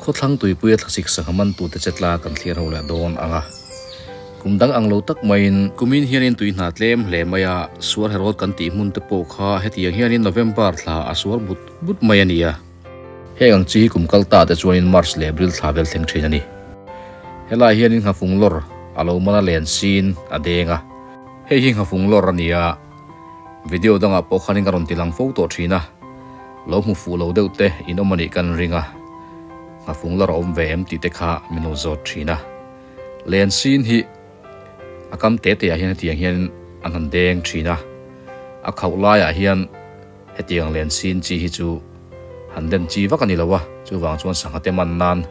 Khawthlang tuipuia thlasik sangha mantute che tla kan thlir ho leh dawn ang a. Kum dang ang lo tak maiin kumin hianin tui hna tlem hle mai a, suar herawt kan tih hmun te pawh kha hetiang hianin November thla a suar but but mai a ni a. Heng ang chi hi kum kal ta te chuanin March leh April thla vel thleng thin a ni. Helai hianin nghafung lawr a lo man a len sin a deng a. Hei hi nghafung lawr a ni a, video dangah pawh khanin ka rawn ti lang fo tawh thin a, lo hmu fuh lo deuh te in awm a nih kan ring a, nghafung lawr a awm ve em tih te kha min lo zawt thin a. Len sin hi a kam te te ah hian hetiang hian an han deng thin a, a khauh laiah hian Hetiang len sin chi hi chu han den chi vak a ni lo a, chuvang chuan sangha te man nan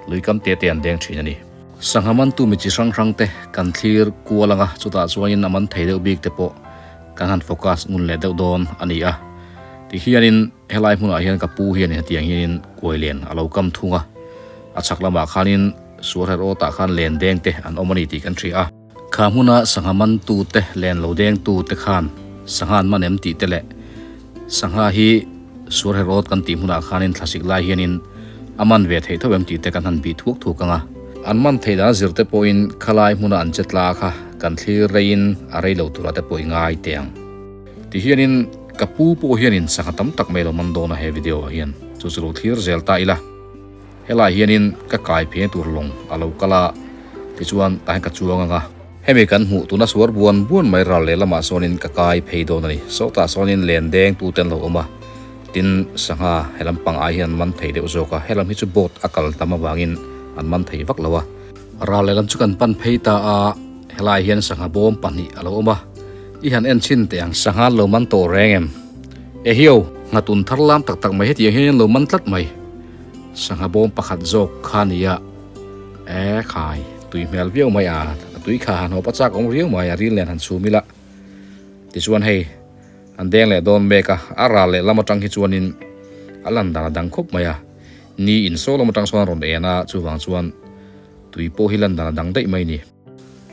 lui kam te te an deng thin a ni. Sangha mantu mi chi hrang hrang te kan thlir kual ang a, chutah chuanin a man thei deuh bik te pawh kan han focus ngun leh deuh dawn a ni a. Tihianin helai hmunah hian ka pu hianin hetiang hianin kuai len a lo kam thung a, a chhak lamah khanin suar her awtah khan len deng te an awm a ni tih kan hria a. Kha hmuna sangha mantu te len lo dengtu te khan sangha an man em tih te leh sangha hi suar herawt kan tih hmunah khanin thlasik lai hianin a man ve theih tho em tih te kan han bih thuak thuak ang a. An man theih dan zir te pawhin khalai hmuna an che tla kha kan thlir reiin a rei lo tura te pawh i ngai teh ang. Ti hianin ka pu pawh hianin sangha tam tak mai lo man dawn a he video ah hian chu chu lo thlir zel ta ila. Helai hianin ka kai pheng tur lawng a lo kal a, tichuan tah hian ka chuang ang a. Hemi kan hmuh tuna suar buan buan mai ral leh lamah sawnin ka kai phei dawn a ni. Sawtah sawnin len deng tu te an lo awm a, tin sangha helam pang ai hian an man thei deuh zawk a, helam hi chu boat a kal tam avangin an man thei vak lo a. Ral leh lam chu kan pan phei ta a, helai hian sangha bawm pahnih a lo awm a, i han en chhin teh ang. Sangha an lo man tawh reng em? Ehiau! Nghatun thar lam tak tak mai hetiang hian an lo man tlat mai. Sangha bawm pakhat zawk kha nia e khai tui hmel viau mai a a tui kha han hawp a chak awm riau mai a ril nen han chhum ila tichuan hei an deng leh dawn mek a a ral leh lam atang hi chuanin a lan dan a dang khawp mai a ni in saw lam atang sawn a rawn en a chuvang chuan tui pawh hi lan dan a dang daih mai a ni.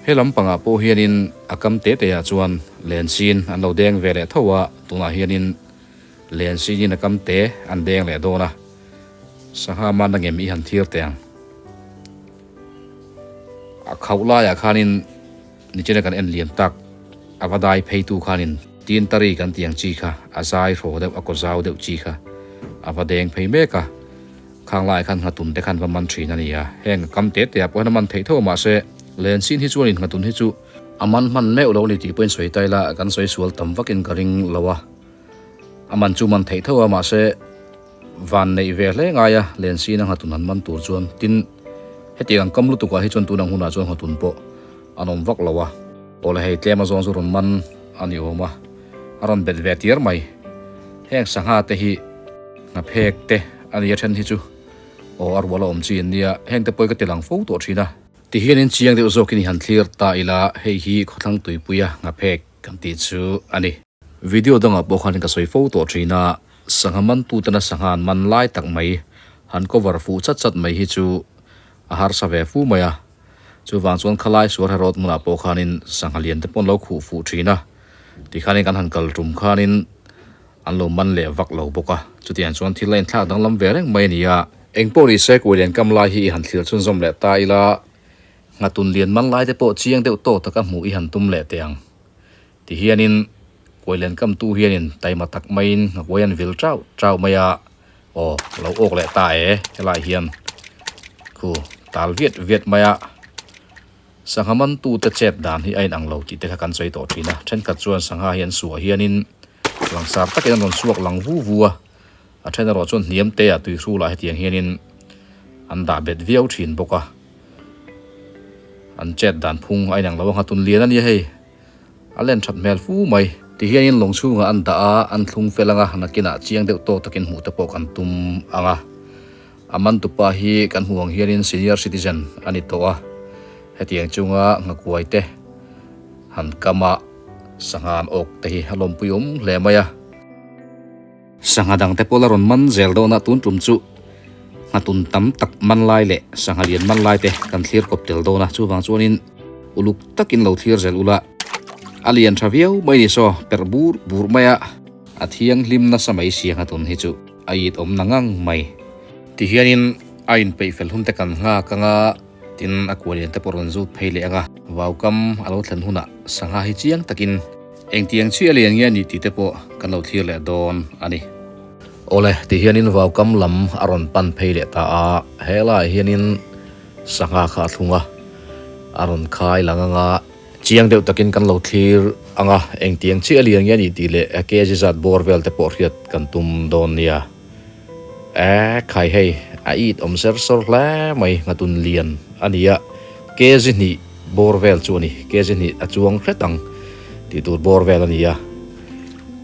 He lampangah pawh hianin a kam te te ah chuan len sin an lo deng ve leh tho a tunah hianin Len sinin a kam te an deng leh dawn a, sangha man a ngem i han thir teh ang. A khauh laiah khanin nichina kan en lian tak a va dai pheitu khanin tin tari kan tih ang chi kha a zai hraw deuh a kaw zau deuh chi kha a va deng phei mek a, khang laiah khan nghatun te khan va man thin a ni a, heng a kam te te ah pawh hian a man theih tho mahse len sin hi chuanin nghatun hi chu a man hman meuh lo a ni tih pawhin sawi ta ila kan sawi sual tam vakin ka ring lo a. A man chu man theih tho a mahse van neih ve hle ngai a len sin a nghatun han man tur chuan tin hetiang ang kam lutuk ah hi chuan tunang hunah chuan nghatun pawh an awm vak lo a. Awle hei tlem a zawng chu rawn man a ni awm a a rawn bet ve tir mai heng sangha te hi hnaphek te a ni a then hi chu aw a rual a awm chi an nia heng te pawh hi ka ti lang fo tawh thin a. Ti hian in chiang deuh zawkin i han thlir ta ila hei hi khawthlang tuipuia hnaphek kan tih chu a ni. Video dangah pawh khan ka sawi fo tawh thin a, sangha mantutena sangha an man lai tak mai han cover fuh chat chat mai hi chu a harsa ve fu mai a. Chuvang chuan khalai suar herawt hmunah pawh khanin sangha lian te pawh an lo khuh fuh thin a, tikhanin kan han kal tum khanin an lo man leh vak lo bawk a, chutiang chuan thil a inthlak danglam ve reng mai a ni a. Engpawh ni se kuilian kam lai hi i han thlir chhunzawm leh ta ila, nghatun lian man lai te pawh chiang deuh tawk taka hmuh i han tum leh teh ang. Ti hianin kuailen kamtu hianin taima tak maiin a kuai an vil chau chau mai a, aw lo awk leh ta e helai hian khu tal viat viat mai a, sangha mantute chet dan hi a inang lo tih te kha kan sawi tawh thin a, thenkhat chuan sangha hi an suah hianin langsar takin an rawn suak lang vu vu a, a then erawh chuan hniam te ah tui hrulah hetiang hianin an dah bet viau thin bawk a, an chet dan phung a inang lo a, nghatun lian a nia hei. A len that hmel fu mai. Ti hianin lawng chhungah an dah a, an thlung fel ang a, nakinah chiang deuh tawk takin hmuh te pawh kan tum ang a. A mantupa hi kan hmuh ang hianin senior citizen a ni tawh a, hetiang chunga nghakuai te han kam a, sangha an awk te hi a lawmpui awm hle mai a. Sangha dang te pawh la rawn man zel dawn a, tun tum chu nghatun tam tak man lai leh sangha lian man lai te kan thlir kawp tel dawn a, chuvang chuanin uluk takin lo thlir zel ula a lian tha viau mai ni saw perh bur bur mai a a thianghlim nasa mai si ang a tun hi chu a it awm na ngang mai. Tihianin. A inpeih fel hun te kan nghak anga tin a kuah lian te pawh rawn zut phei leh anga vaukam a lo thlen hunah sangha hi chiang takin engtiang chiah lian nge a nih tih te pawh kan lo thlir leh dawn a ni. Awle ti hianin vaukam lam a rawn pan phei leh ta a, helaiah hianin sangha kha a thlung a, a rawn khai lang anga chiang deuh takin kan lo thlir anga engtiang chiah lian nge a nih tih leh kg zat bawr vel te pawh hriat kan tum dawn nia. Ehh khai hei a it awm ser sawr hle mai nghatun lian a ni a, kg hnih bawr vel chu a ni, kg hnih a chuang hret ang tih tur bawr vel a ni a,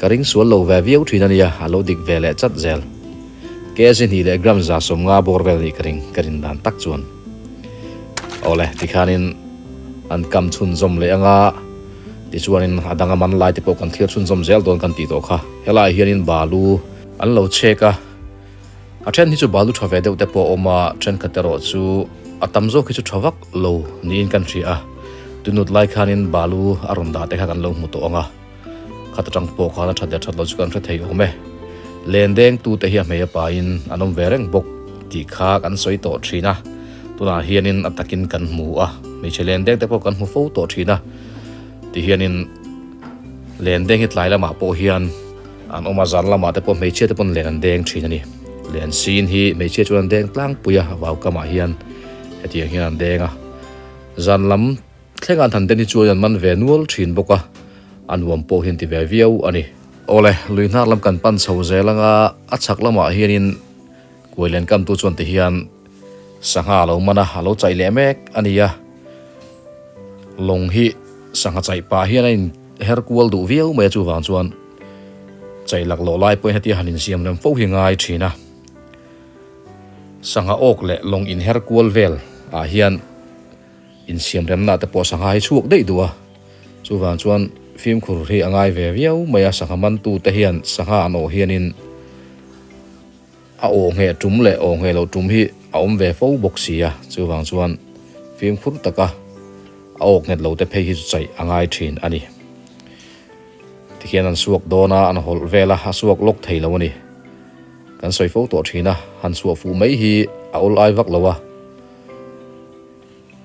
ka ring sual lo ve viau thin a nia, a lo dik ve leh chat zel. Kg hnih leh gram 150 bawr vel a nih ka ring, ka rin dan tak chuan. Awle tikhanin an kam chhunzawm leh anga tichuanin a danga man lai te pawh kan thlir chhunzawm zel dawn kan tih tawh kha, helaiah hianin balu, An lo chek a, a then hi chu balu tha ve deuh te pawh a awm a, thenkhat erawh chu a tam zawk hi chu tha vak lo niin kan hria a, tunut lai khanin balu a rawn dah te kha kan lo hmu tawh ang a, khat atang pawh khan a that leh that lo chu kan hre thei awm e. Len deng tu te hi a hmei a pain an awm ve reng bawk tih kha kan sawi tawh thin a, tunah hianin a takin kan hmu a, hmeichhe len deng te pawh kan hmu fo tawh thin a, tihianin len deng hi tlai lamah pawh hian An awm a, zan lamah te pawh hmeichhia te pawn len an deng thin a ni. Len sin hi hmeichhia chuan an deng tlangpui a, vaukamah hian hetiang hian an deng a. Zan lam thlengah an han den hi chuan an man ve nual thin bawk a, a nuam pawh hi an ti ve viau a ni. Awle, lui hnar lam kan pan chho zel anga a chhak lamah hianin kuai len kamtu chuan ti hian sangha a lo man a, a lo chaih leh mek a ni a. Lawng hi sangha chaih pah hian a in her kual duh viau mai a, chuvang chuan chaih lak lawh lai pawhin hetia han insiam rem fo hi ngai thin a. Sangha awk leh lawng inher kual vel ah hian insiam remna te pawh sangha hi chhuak daih duh a, chuvang chuan fimkhur hi a ngai ve viau mai a, sangha mantu te hian sangha an awh hianin A aw ngheh tum leh aw ngheh loh tum hi a awm ve fo bawk si a, chuvang chuan fimkhur taka a awk nghet lo te phei hi chu chaih a ngai thin a ni. Tikhian an suak dawn a, an hawlh vel a, a suak lawk thei lo a ni. Kan sawi fo tawh thin a, han chhuah fuh mai hi a awl ai vak lo a.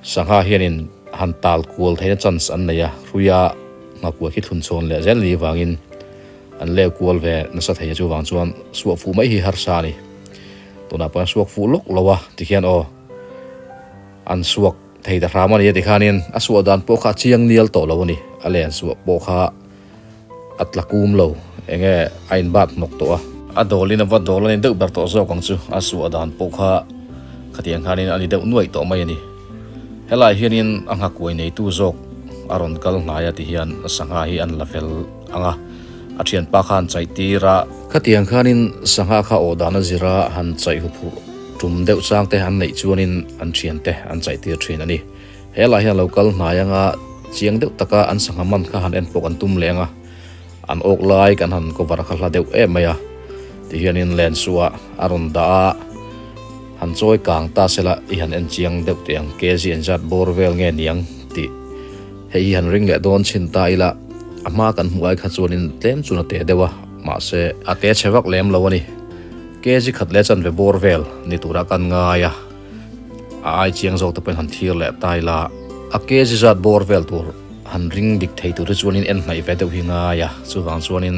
Sangha hianin han tal kual theihna chance an nei a, hruia nghakuai khi thlun chhawn leh zel a nih avangin an leu kual ve nasa thei a, chuvang chuan suak fuh mai hi harsa a ni. Tunah pawh an suak fuh lawk lo a tikhian aw an suak thei ta hram a ni a tikhanin a suah dan pawh kha a chiang nial tawh lo a ni, a len suah pawh kha a tla kum lo, enge a inbat hnawk tawh a. A dawlin a va dawl a ni deuh ber tawh zawk ang chu, a suah dan pawh kha khatiang khanin a ni deuh nuaih tawh mai a ni. Helai hianin a nghakuai neitu zawk a rawn kal hnai a ti hian sangha hi an la fel ang a, a thianpa kha han chaih tir a. Khatiang khanin sangha kha awh dan a zir a, han chaih huphurh tum deuh chang te an neih chuanin an thiante an chaih tir thin a ni. He lah hian a lo kal hnai anga chiang deuh taka an sangha man kha han en pawh kan tum leh anga an awk lai kan han cover kha hla deuh em mai a tihianin len suah a rawn dah a han chawi kang ta sela i han en chiang deuh teh ang kg engzat bawr vel nge niang tih hei hi han ring leh dawn chhin ta ila a hma kan hmuh ai kha chuanin tlem chuan a te deuh a mahse a te chhe vak lem lo a ni kg khat leh chanve bawr vel ni turah kan ngai a. A ai chiang zawk te pawhin han thir leh ta ila, a kg zat bawr vel tur han ring dik thei tur hi chuanin en hnaih ve deuh hi ngai a, chuvang chuanin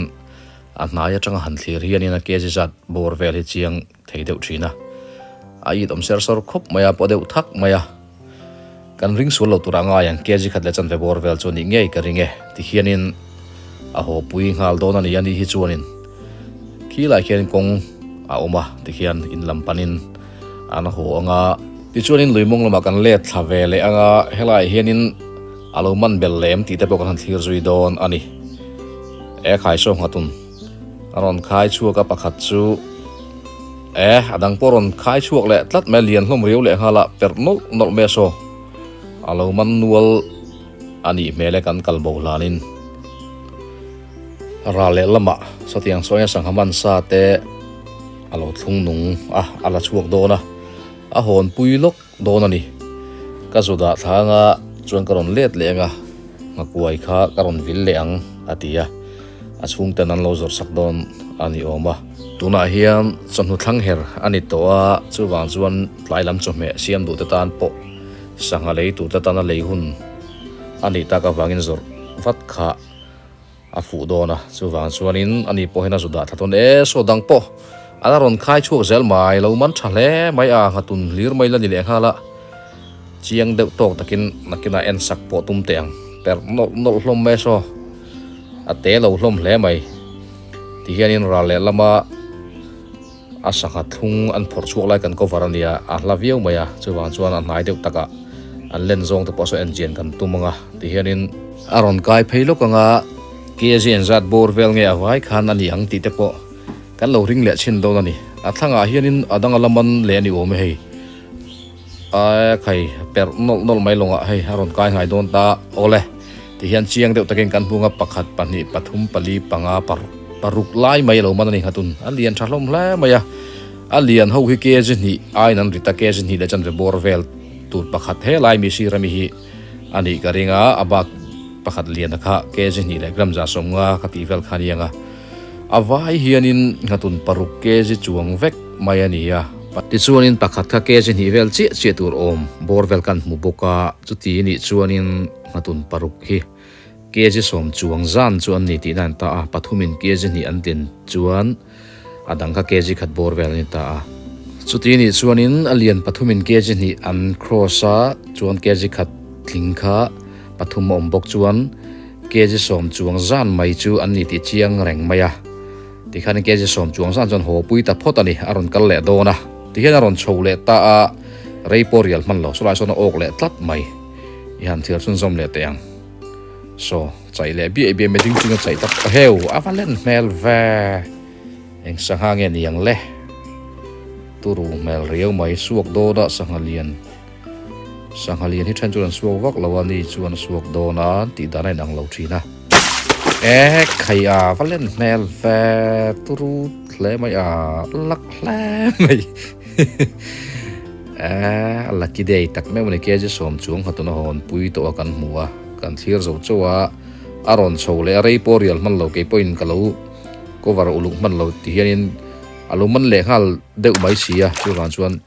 a hnai atanga han thlir hianin a kg zat bawr vel hi chiang thei deuh thin a, a it awm ser sawr khawp mai a, paw deuh thak mai a, kan ring sual lo tur a ngai ang kg khat leh chanve bawr vel chu a nih ngei ka ring e tihianin a haw pui nghal dawn a ni a nih hi chuanin khilai khian kawng a awm a tikhian in lam panin An haw ang a, tichuanin lui mawng lamah kan let thla ve leh ang a, helaiah hianin a lo man bel lem tih te pawh kan han thlir zui dawn a ni. E khai saw nghatun a rawn khai chhuak a pakhat chu e a dang pawh rawn khai chhuak leh tlat mai a lian hlawm riau leh nghal a perh nawlh nawlh mai a saw a lo man nual a nih hmel e kan kal bo hlanin ral leh lamah sawtiang sawiin sangha man sa te A lo thlung nung a, a la chhuak dawn a, a hawn pui lawk dawn a ni. Ka zu dah thla anga chuan ka rawn let leh anga nghakuai kha ka rawn vil leh ang a ti a, a chhungten an lo zawrh sak dawn a ni awm a. Tunah hian chawhnu thlang her a ni tawh a, chuvang chuan tlai lam chawhmeh siam duh te tan pawh sangha lei tur te tana lei hun a nih tak avangin zawrh vat kha a fuh dawn a, chuvang chuanin ani pawh hian a zu dah thla dawn e, saw dang pawh a la rawn khai chhuak zel mai, lo man tha hle mai a, nghatun hlir mai la ni leh nghal a, chiang deuh tawk takin nakinah en sak pawh tum teh ang, perh nawlh nawlh hlawm mai saw a te lo hlawm hle mai, tihianin ral leh lama a sangha thlung an phawrh chhuak lai kan cover a nia, a hla viau mai a, chuvang chuan a hnai deuh takah an len zawng te pawh saw en chian kan tum ang a, tihianin a rawn kai phei lawk ang a, kg an zat bawr vel nge a vai khan a ni ang tih te pawh kan lo ring leh chhin dawn a ni, a thlangah hianin a dang a la man leh a ni awm e hei. Ae khai perh nawlh nawlh mai lawngah hei a rawn kai ngai dawn ta awle tihian chiang deuh takin kan hmung a pakhat pahnih pathum pali panga paruk paruk lai mai a lo man a ni nghatun a lian tha hlawm hle mai a a lian ho hi kg hnih aiin an rit a kg hnih leh chanve bawr vel tur pakhat he lai mi sir ami hi a nih ka ring a a bak pakhat lian a kha kg hnih leh gram za sawmnga ka tih vel kha a ni ang a. A vai hianin nghatun paruk kg chuang vek mai a ni a. Tichuanin pakhat kha kg hnih vel chiah chiah tur awm bawr vel kan hmu bawk a, chuti nih chuanin nghatun paruk hi kg sawm chuang zan chu an ni tihna an ta a, pathumin kg hnih an tin chuan a dang kha kg khat bawr vel a ni ta a. Chuti nih chuanin a lian pathumin kg hnih an cross a, chuan kg khat tling kha pathum a awm bawk chuan Kg sawm chuang zan mai chu an ni tih chiang reng mai a, tikhan kg sawm chuang zan chuan haw pui ta phawt a ni, a rawn kal leh dawn a, tihian a rawn chho leh ta a, rei pawh rial hman lo, sawlai sawn a awk leh tlat mai, i han thil chhunzawm leh teh ang, saw chaih leh biaih biaih mai ding chunga chaih tak a heu, a va len hmel ve, eng sangha nge ni ang le, turu hmel riau mai, suak dawn a sangha lian. Sangha lian hi then chuan an suak vak lo a, ni chuan a suak dawn a tih dan a inang lo thin a. E khai a va len hmel ve turu hle mai a lak hle mai e a lucky day tak meuh a ni kg sawm chuang kha tuna hawn pui tawh a kan hmu a kan thlir zo chauh a a rawn chho leh a rei pawh rial hman lo kei pawhin ka lo cover uluk hman lo ti hianin a lo man leh nghal deuh mai si a chuvang chuan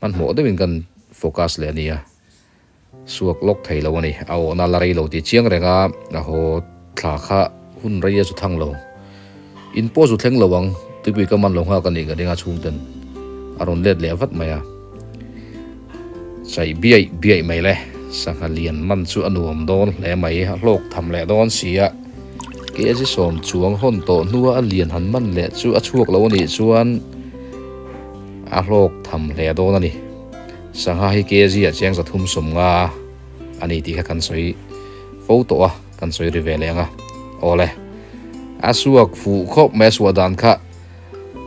Hmanhmawh deuhin kan focus leh a nia, suak lawk thei lo a ni. A awhna la rei lo tih chiang reng a, a haw thla kha hun rei a zu thang lo. In pawh zu thleng lo ang, tuipui ka man lo nghak a nih ka ring a chhungten a rawn let leh vat mai a. Chaih biaih biaih mai le, sangha lian man chu a nuam dawn hle mai, a hlawk tham leh dawn si a. Kg sawm chuang hawn tawh hnua a lian han man leh chu a chhuak lo a nih chuan, A hlawk tham hle dawn a ni. Sangha hi kg ah chiang 300 sawmnga a ni tih kha kan sawi fo tawh a, kan sawi ri ve leh ang a. Awle, a suak fuh khawp mai a suah dan kha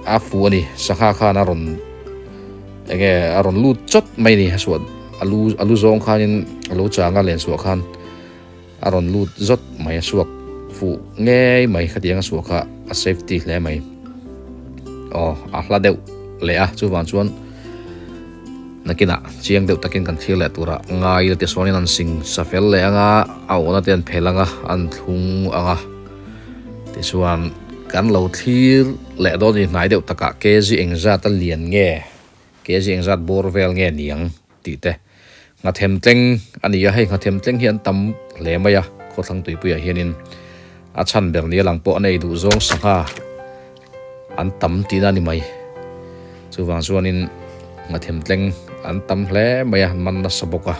a fuh a ni. Sangha khan a rawn eng nge a rawn lut chawt mai a ni a suah a lu a lu zawng khanin a lo chang a len suah khan a rawn lut zawt mai a suak fuh ngei mai khatiang a suah kha a safety hle mai aw a hla deuh leh a chuvang chuan nakinah chiang deuh takin kan thlir leh turah ngai ila tichuanin an sing sa fel leh anga a awhna te an phel anga an thlung anga tichuan kan lo thlir leh dawn a ni hnai deuh takah kg engzat a lian nge kg engzat bawr vel nge niang. tih te. Nghathem tleng a ni a, hei nghathem tleng hi an tam hle mai a, khawthlang tuipuiah hianin a chhan ber nia lang pawh a nei duh zawng sangha an tam tihna a ni mai. Chuvang chuanin nghathem tleng an tam hle mai a, an man nasa bawk a.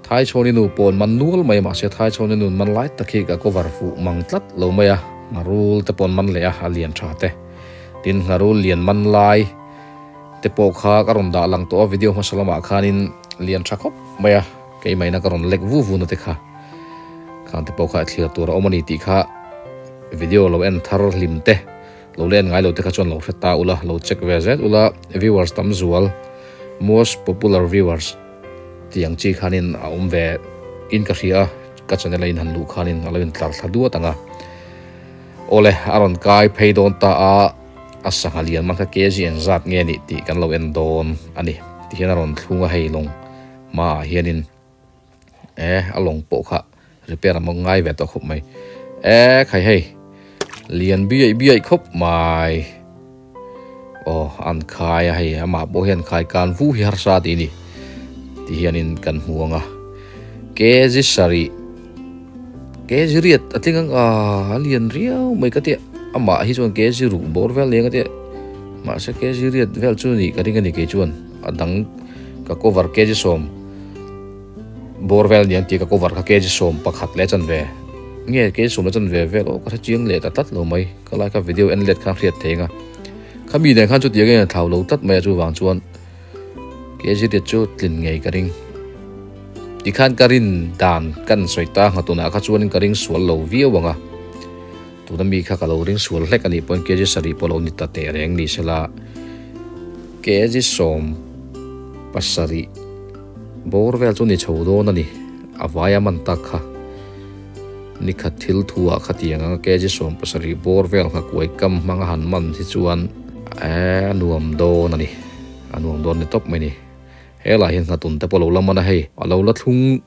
Thaichhawni nu pawh an man nual mai a, mahse Thaichhawni nu an man lai tak hi ka cover fuh mang tlat lo mai a, ngharul te pawh an man leh a, a lian tha te. Tin, ngharul lian man lai. Te pawh kha ka rawn dah lang tawh a video hmasa lamah khanin lian tha khawp mai a keimahina ka rawn lek vu vu na te kha khang te pawh kha thlir tur a awm a ni tih kha video lo en thar hlim te lo la en ngai lo te kha chuan lo hre ta ula lo check ve zel ula viewers tam zual most popular viewers tih ang chi khanin a awm ve in ka hria a ka channel a in han luh khanin a lo in tlar thla duat ang a awle a rawn kai phei dawn ta a. A sangha lian man kha kg eng zat nge nih tih kan lo en dawn a ni. Tihian a rawn thlung a hei lawng hmaah hianin e a lawng pawh kha repair a mawng ngai ve tawh khawp mai. E khai hei. Lian biaih biaih khawp mai. Aw an khai a hei amah pawh hian khai kan vu hi harsa tih a ni ti hianin kan hmu ang a kg sarih kg riat a tling ang a lian riau mai ka tia amah hi chuan kg ruh bawr vel nia ka tia mahse kg riat vel chu nih ka ring a ni kei chuan a dang ka cover kg sawm. Bawr vel aniang tih ka cover kha kg 11 leh chanve nge kg 10 leh chanve vel aw ka hre chiang leh ta tlat lo mai ka lai kha video en let khan hriat thei anga khami nen khan chutiang hian a thlau lo tlat mai a chuvang chuan kg te chu tlin ngei ka ring tikhan ka rin dan kan sawi ta ngha tunah kha chuanin ka ring sual lo viau anga tuna mi kha ka lo ring sual hlek anih pawhin kg 7 pawh lo ni ta teh reng ni sela kg 17. Bawr vel chu ni chho dawn a ni, a vai a man tak kha. Ni khat thil thu ah khatiang anga kg 70 bawr vel nghakuai kam hmang a han man hi chuan eh a nuam dawn a ni, a nuam dawn ni tawp mai ni. He lah hian nghatun te pawh a lo la man a hei, a lo la thlung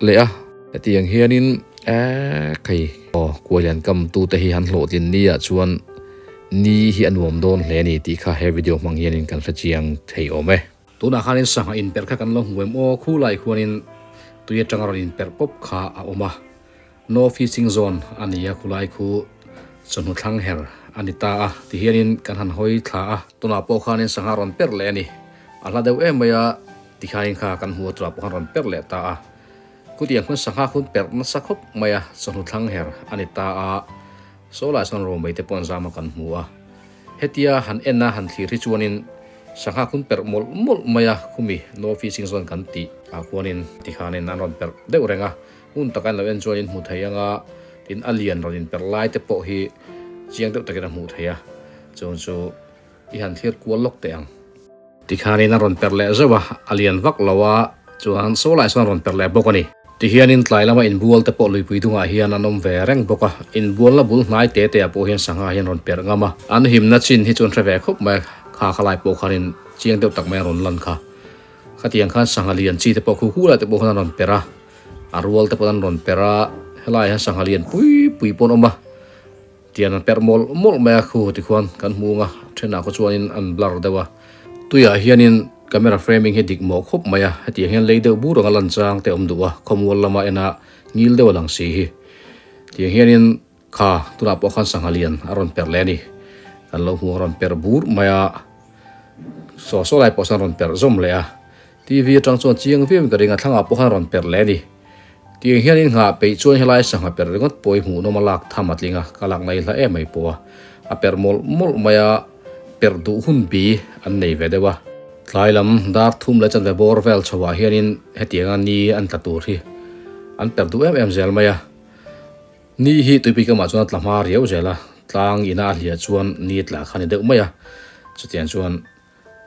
leh a. Hetiang hianin eh khei aw kuailian kam tute hi han hlawhtlin ni ah chuan ni hi a nuam dawn hle a ni tih kha he video hmang hianin kan hrechiang thei awm e. Tunah khanin sangha inperh kha kan lo hmu em aw, khulai khuanin tui atanga rawn inperh pawp kha a awm a, No fishing zone a ni a, khulai khu chawhnu thlang her a ni ta a, tihianin kan han hawi thla a, tunah pawh khanin sangha rawn perh leh a ni, a hla deuh em mai a, tikhain kha kan hmu a tunah pawh khan rawn perh leh ta a, khutiang khuan sangha khun perh nasa khawp mai a, chawhnu thlang her a ni ta a, saw lai sawn romei te pawh an zam a kan hmu a. Hetia han en a han thlir hi chuanin sangha khun perh mawlh mawlh mai a, khumi no fishing zone kan tih ah khuanin tikhanin an rawn perh deuh reng a, hmun taka an lo en chuanin hmu thei anga tin a lian rawn inperh lai te pawh hi chiang deuh takin a hmuh theih a, chung chu i han thlir kual lawk teh ang. Tikhanin a rawn perh leh zeuh a, a lian vak lo a, chuan saw lai sawn a rawn perh leh bawk a ni. Tihianin tlai lama inbual te pawh luipui dungah hian an awm ve reng bawk a, inbualna bul hnai te te ah pawh hian sangha hian rawn perh ngam a, an himna chin hi chu an hre ve khawp mai a, kha kha lai pawh khanin chiang deuh tak mai a rawn lan kha. Khatiang khan sangha lian chi te pawh khu khu lai te pawh khan an rawn perh a, a rual te pawh an rawn perh a, helai ah hian sangha lian pui pui pawh an awm a. Tian an perh mawlh mawlh mai a khu tikhuan kan hmu ang a, thenah khaw chuanin an blur deuh a. Tuiah hianin camera framing hi dik mawh khawp mai a, hetiang hian lei deuh bur anga lan chang te awm duh a, khawmual lama ena ngil deuh a lang si hi. Tiang hianin kha tunah pawh khan sangha lian a rawn perh leh a ni. Kan lo hmu a rawn perh bur mai a, saw saw lai pawh sawn a rawn perh zawm leh a. TV atang chuan chiang viau in ka ring a, thlangah pawh khan a rawn perh leh a ni. Tiang hian in nghah peih chuan helai sangha perh ringawt pawh hi hmuhnawm a lak tham a tling a, ka lak nai hla em mai pawh a, a perh mawlh mawlh mai a, perh duh hun bi an nei ve deuh a. Tlai lam dar thum leh chanve bawr vel chho ah hianin hetianga ni an tla tur hi an perh duh em em zel mai a. Ni hi tuipui kamah chuan a tla hma riau zel a, tlang ina a hliah chuan ni tla kha a ni deuh mai a, chutiang chuan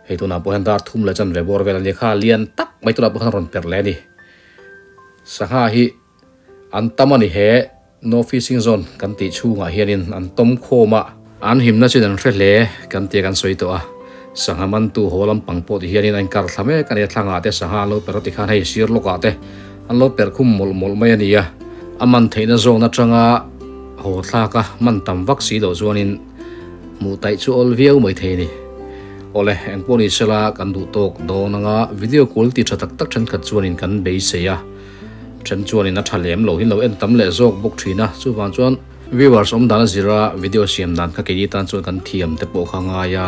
Hei tunah pawh hian dar thum leh chanve bawr vel a nia kha lian tak mai tunah pawh khan a rawn perh leh a ni. Sangha hi an tam a ni he no fishing zone kan tih chhungah hianin an tawm khawm a, an himna chin an hre hle kan tia kan sawi tawh a, sangha mantu haw lampang pawh ti hianin a inkar thla mek a ni a, thlangah te sangha an lo perh a tikhan hei sir lawkah te an lo perh khum mawlh mawlh mai a ni a, a man theihna zawn atanga haw thlak a man tam vak si loh chuanin Hmuh taih chu awl viau mai thei a ni. Awle, engpawh ni sela kan duh tawk dawn anga video quality tha tak tak thenkhat chuanin kan beisei a, then chuanin a tha lem lo hi lo en tam leh zawk bawk thin a, chuvang chuan viewers awm dan a zira video siam dan kha keini tan chuan kan thiam te pawh kha ngai a,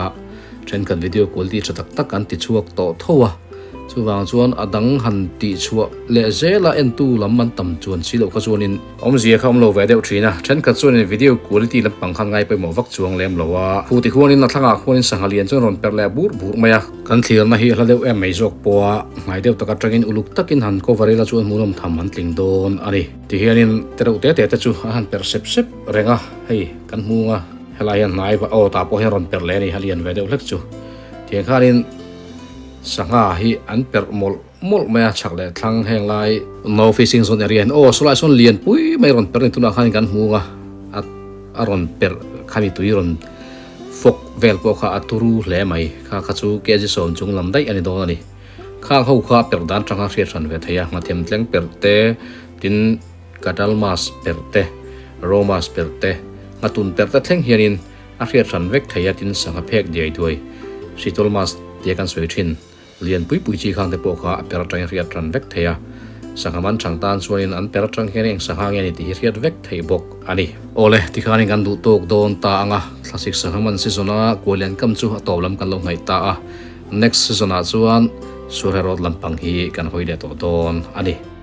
thenkhat video quality tha tak tak an ti chhuak tawh tho a. Chuvang chuan a dang han tih chhuah leh zela entu lam an tam chuan si loh kha chuanin awmzia kha awm lo ve deuh thin a. Thenkhat chuanin video quality lampang khan ngai pawimawh vak chuang lem lo a. Phu ti khuanin a thlangah khuanin sangha lian chuan rawn perh leh bur bur mai a. Kan thlirna hi a hla deuh em mai zawk pawh a, hnai deuh tak atangin uluk takin han cover ila chuan hmuhnawm tham an tling dawn a ni. Tihianin te reuh te te te chu an han perh sep sep reng a, hei kan hmung a, helai hian hnai aw tah pawh hian rawn perh leh a ni, a lian ve deuh hlek chu. Tiang khanin. Sangha hi an perh mawlh mawlh mai a, chhak leh thlang heng lai no fishing zone area hian aw sawlai sawn lian pui mai rawn perh a ni tunah khan kan hmu ang a, a rawn perh khami tui rawn fawk vel pawh kha a turu hle mai kha kha chu kg sawm chung lam daih a ni dawn a ni. Khang ho kha perh dan tanga hriat hran ve thei a, nghathem tleng perh te tin katal mas perh te, raw mas perh te. Nghatun perh te thleng hianin a hriat hran vek thei a tin sangha phek diai duai Sitol mas tia kan sawi thin. Lian pui pui chi khang te pawh kha a per atangin hriat hran vek thei a, sangha man chang tan chuanin an per atang hian eng sangha nge ni tih hi hriat vek theih bawk a ni. Awle, tikhanin kan duh tawk dawn ta ang a, thlasik sangha man season a kualian kam chu a tawp lam kan lo ngaih ta a, next season ah chuan Surherawt lampang hi kan hawi leh tawh dawn a ni.